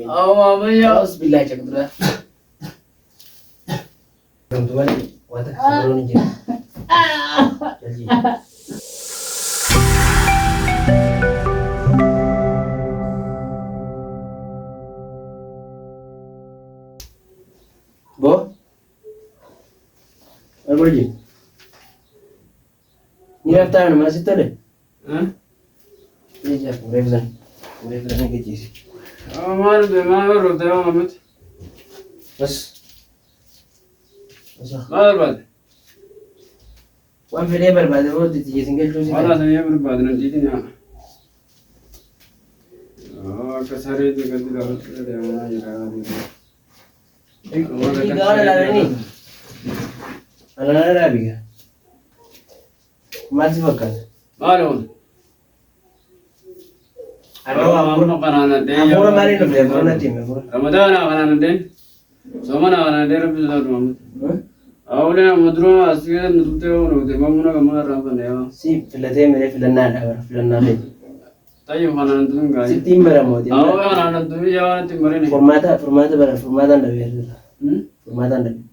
Awwa ammayyaa. Aus billaa caqdura. Gamtu malee waan takka sabaroon hin jiru. Jalji. Bo. Maal godhu jirtu? Ni raftaa nama sitti tole? Ni jira reefu san. Reefu san gajjeesi. Maal maal barbaadde yaa Maamud? Bas. Bas. Maal barbaadde? Waan fedhee barbaade booda itti jeesin galchuu si Waan ta'e. haasa'ee barbaade na dhiitin yaa. Akka sareetti gadi lafatti deemaa jira. Gaara ilaalanii. Anana dhaabiga. Maal si fakkaata? Maal oon? Hafuura Hafuura maaliin dhufte? Hafuura natti himi hafuura. Ramadaana kanaan hin Soomana kanaan hin rabbi sodaatu Maamud. Awulee amma dura as keessa nu tuftee oolu deemamuu nama irraa banne yaa. Si filatee miree filannaadha bara filannaa feeti. Tayyib kanaan hin tufin gaarii. Sitti hin baramooti. Awulee kanaan hin tufin yaa waan itti hin barine. Furmaata furmaata bara furmaataan dhabee irra. Furmaataan dhabee.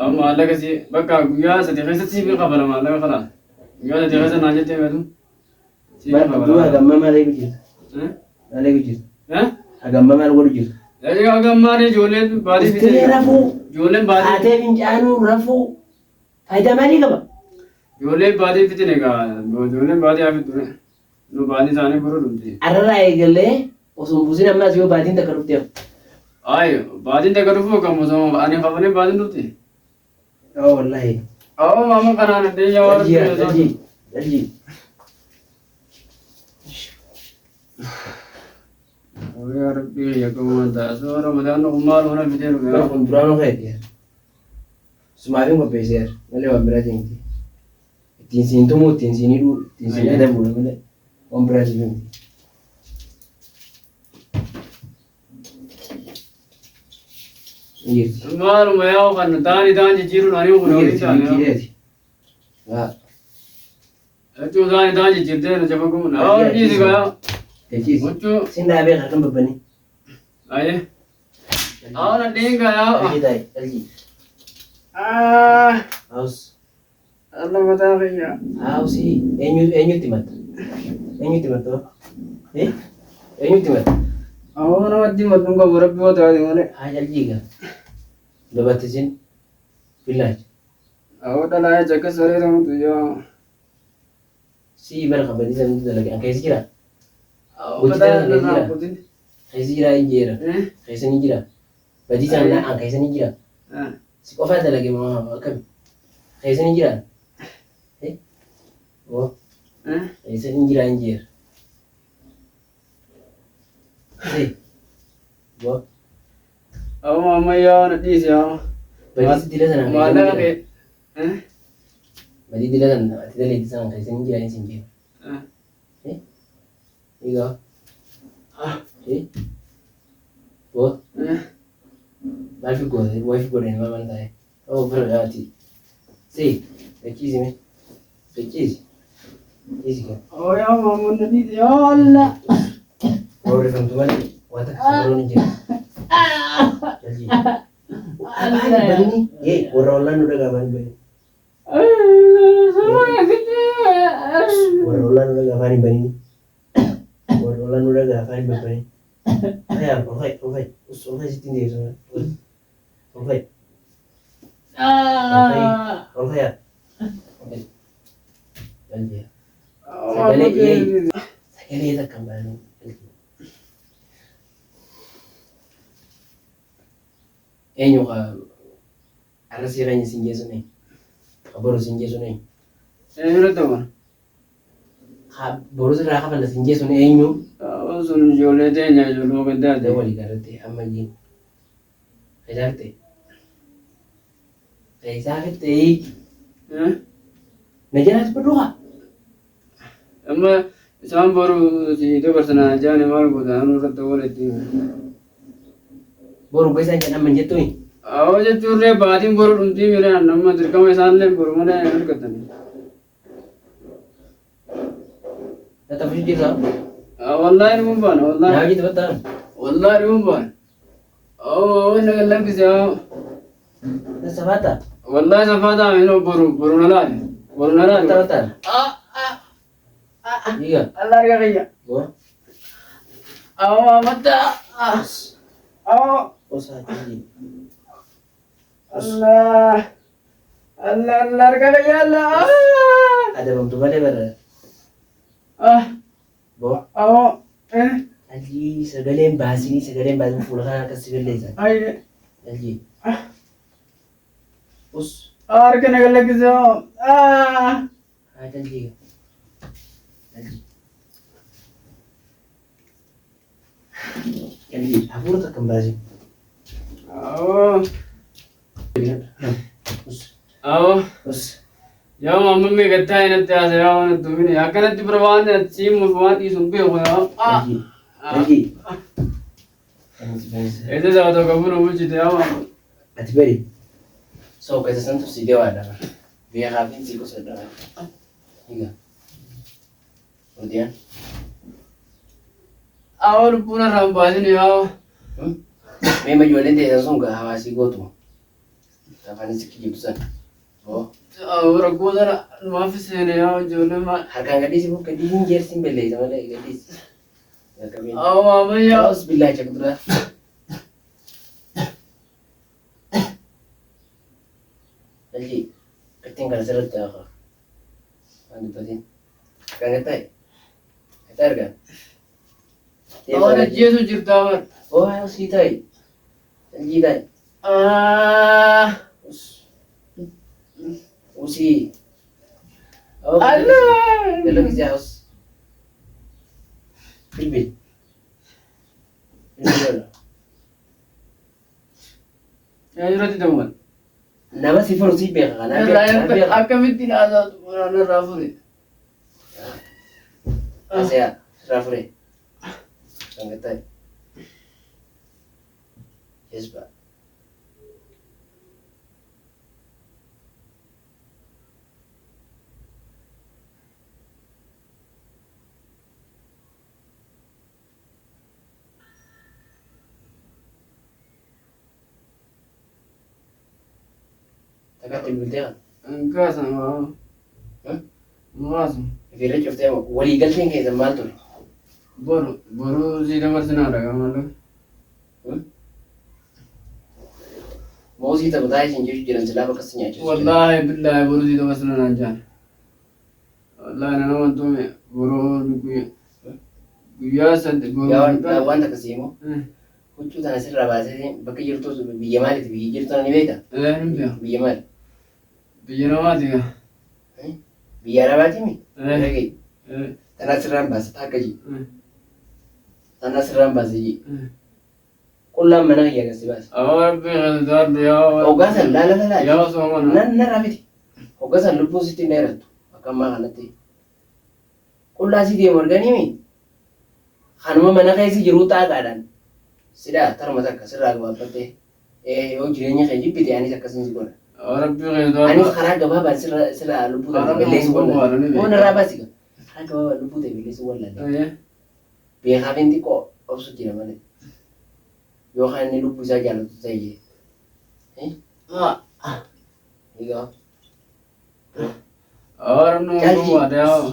Amma maallaqa si bakka guyyaa sadi keessatti siif kafala maallaqa kana. Guyyaa sadi keessa naan jettee beektu. Siif Du'a kafala. hagamma maal eegu jirta? Maal eegu jirta? Hagamma maal godhu jirta? Egaa hagammaa ijoolleen baadii Uffee rafuu. Ijoolleen baadii. Haatee fincaanuu rafuu. Faayidaa maalii qaba? Ijoolleen baadii fitin egaa ijoolleen baadii haa fittu. Nu baadii isaanii boruu dhumti. Arrarraa eegalee osoo hin buusin ammaas yoo baatiin takka dhufte. Ayi baatiin takka dhufuu kam osoo ani kafalee baatiin dhufti. Oo wallaahi. Awwa maama kanaan addee yaa waan Jalji jalji jalji. Yaa Rabbi yaa qabu ta'a soo Ramadaan kun maal mana fidee dhufe. Bara kun duraanuu keeti. Sumaafin qopheesseera malee waan biraatiin miti. Ittiin siin tumuu, ittiin siin hidhuu, ittiin siin adabuudha malee waan biraatiin miti. Jirti. Maaluma yaa kan taani taan jijjiiruun ani kun horii Jirti taani. jirti. Haa. Jechuun taani taan jijjiirtee na jaba kun. Haa dhiisi gaa. Gachiisi. Huccuu. Sin dhaabee harkan babbanii. Aye. Haa na dhiinga yaa. Jalji taa'e jalji. Ah. Haus. Allah mataa kiyya. Hausii eenyu eenyutti himatta? Eenyutti himatta? Eh? Eenyutti himatta? Awwa namatti himadhu hin qabu rabbi yoo taate malee. Haa jalji egaa. Babattisin. Billaachi. Awwa dhalaa jecha akka saree ta'utu yaa. Si bara kabadii sanatti dalage. An keessa jira. Awwa Hojii mataa tana irraa keessa kutin. Keessa jira hin jeera. Eh? Keessa ni jira. Badii sana an keessa ni jira. Ah. Si qofaa dalage moo akkami? Keessa ni jira. Eh? Oo. Eh? Keessa ni jira hin jeera. Si. Boo. Awwa ammayyaa na dhiisi yaa. Badii si dila sana keessa ni Maallaqa jira. kee. Eh? Badii dila sana ati daleetti sana keessa ni jira hin sin jeera. Eh? Eh? Egaa. Ah. Eh? Boo. Eh? Maal fi goote? Wayi fi godhani maal maal ta'e? Oh bira dhaati. Si. Gachiisi mee. Gachiisi. Gachiisi kan. Awwa yaa maammoo na dhiisi yaa Allah. Roorrifamtu malee waan takka sabaroon hin jiru. Jalji. Afaan hin banini. Ee warra ollaan nu dhagaa afaan hin banini. Warra ollaan nu dhagaa afaan hin banini. Warra ollaan nu dhagaa afaan hin banini. Ol ka'i ol ka'i us ol ka'i sitti hin deebisu. Ol ka'i ol ka'i ol ka'i. Jalji. Sagalee ee sagalee takka hin banini. Eenyu ka arrasii keenya siin geessu eenyu? Ka boru siin geessu eenyu? Eenyudha ta'u? Ka boru sirraa kafalla siin geessu eenyu? Sun ijoollee teenya ijoollee gaddaati. Dawali garatti amma jiin. Keessaa fixxe. Keessaa fixxe. Eh? Na jalaas baduu haa. Amma isaan boru si dabarsana jaani maal goota anu irratti walitti. Boru gosa jedhan amma hin jettuuni. Awwa jechuun ree baatiin boru dhumtii miraan amma dirqama isaallee boru malee hin argatani. Tattaafachuu jirta. Wallaahi ni baana wallaahi. Naa hojii taphattaa? Wallaahi ni baana. Wanni lakkise Safaata? Wallaahi safaataa mino boru boru na laale. Boru na laale. Taphattaa? Hiika. Allah arga kiyya. Boo. Awwa matta. Awwa. Osaa calji. Allah. Allah Allah arga kiyya Allah. Adabamtu malee bara. Ah. Boo. Awwa. Eh. Calji sagaleen baasinii sagaleen baasinii fuula kana akkas si balleessan. Ay. Calji. Us. Harka na lakkise. Ah. Haa calji. Calji. Calji hafuura takka hin baasin. Awwa. Us. Awwa. Us. Yaa mamma meeqattaa inatti haasa'aa yaa waan tumine akkanatti bira waan simuuf waan dhiisuun beeku yaa. Calji. Calji. Bansi bansi. Ese isaa tokko buna bulchite yaa mamma. Ati bari. Sooqa isa santu si deewaadha. Beekaa fi si gosa dha. Hiika. Odiyaan. Awwa lubbuun irraa hin baasin yaa. Mee ijoolleen teessan sun gaa hawaasii gootu. Afaan si kijibtu san. Oo. Rakkoo sana maaf seene yaa ijoollee maal. Harkaan gadhiisi bukka gadhiisiin jeersiin belleessa malee gadhiisi. Qaqqabeen. Awwa ammayyaa. Os billaa caqdura. Alji, kattiin kana sirriitti haa waan dubbatiin. Kan gattaa'e. Gattaa'e argaa. Awwa ajjeesu jirtaa bar. Oo sii taa'i. Aljii taa'i. Ah. Us. Usii. Allah. Dala kisee us. Bilbil. Bilbil godha. Yaa jiratti ta'uun. Nama si furu si beeka kanaa beeka. Beeka. Akkamittiin haasaa waraana irraa fure. Haasa'aa sirraa fure. Kan gattaa'e. Jezba. Takkaatti bilbiltee kan. Nkaasan waa. Nkaasan. Ifirra cuftee walii galteen keessan maal ture? Boru boru sii dabarsinaa dhagaa malee. Moosii taphataa isin jechuu jiran silaa bakka si nyaachisu. Wallaahi billaahi boru sii dabarsinaa naan jaan. Wallaahi nama wantoome boru guyyaa sadde boru. Yaa waan takka si himu huccuu tana sirraa baasee bakka jirtu biyya maaliiti biyya jirtu tana ni beekta? Eh hin beeku. Biyya maali? Biyya namaati gaa. Biyya Arabaati mi? Eh. Dhaga'i. Eh. Tana sirraan baase takka ji. Eh. Tana sirraan baase ji. Eh. Qullaan mana kiyya gasi baase. Awwa rabbi kan yaa. Hoggaa san laala laala. Yaa soomana. Nan narraa fiti. Hoggaa san lubbuun sitti hin dheerattu. Akka ammaa kanatti. Qullaa si deemu arganii mi? Kanuma mana keessa jiru xaaqaadhaan. Sidhaa tarma takka sirraa gabaabbattee. Yoo jireenya kee jibbite anis akkasiin si godha. Rabbi kan Anis karaa gabaabaan sirra sirraa lubbuu ta'e Karaa balleessuu gabaabaan wallaale. ni beeka. Oo narraa baasi gaa. Karaa gabaabaan lubbuu ta'e balleessuu wallaale. Eh. Beekaa fi xiqqoo obsu jira malee. Yookaan inni lubbuu isaa jaallatu ta'e jee. Egaa. Awwa rabbi Calji. nu yaa.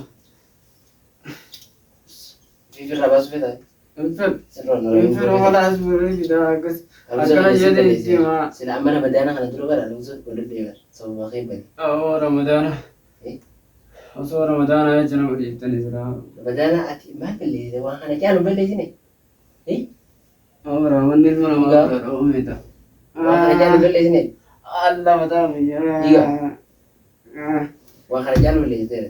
Fiifirraa baasuu feetaa? Infir. Sirraa narraa Infir walaas birrii fidaa akkas. Akkana jedhee itti himaa. Sila amma ramadaana kana dura bara lubbuu godhadhee bara sababa kee bade. Awwa ramadaana. Eh? Osoo ramadaana jecha nama dhiiftanii jira. Ramadaana ati maal balleessite waan kana caalu hin balleessine? Awwa ramanni ilma namaa bira dhoomeeta. Waan kana caalu hin balleessine? Allah mataa biyya. Dhiiga. Waan kana caalu balleessiteera.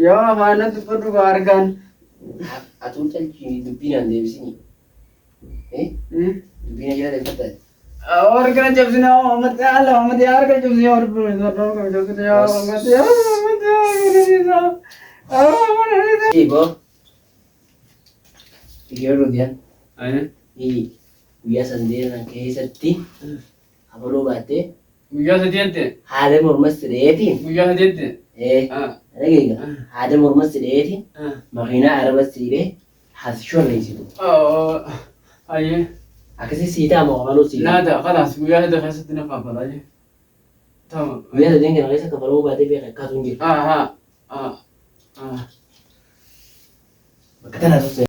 Yoo afaan natti uffadhu gaa argaan. Atuu calchi dubbiin aan deebisini. Dubbiin jala deeffatta. Awwa harkana cabsina amatti Allah amatti harka cabsina harka cabsina amatti amatti amatti. Eeboo. Yeroo Rudiyaan Aye. guyyaa sandeen keessatti abaloo baattee Guyyaa sadiitti. haala mormas ta'eetiin Guyyaa sadiitti. Ee, dhageega. Haada mormas si dhayeeti makiinaa arabas si hidhee has shorreessitu. Ayyee. Akkasii sii ta'a moo kafaluu sii ta'a? Naada khalaas guyyaa sadii keessatti na kaffala ayyee. Tamam. Guyyaa sadeen kana keessa kafalamuu baatee beeka akkaatu hin jiru. Ah ah ah ah. Bakka tana tusse.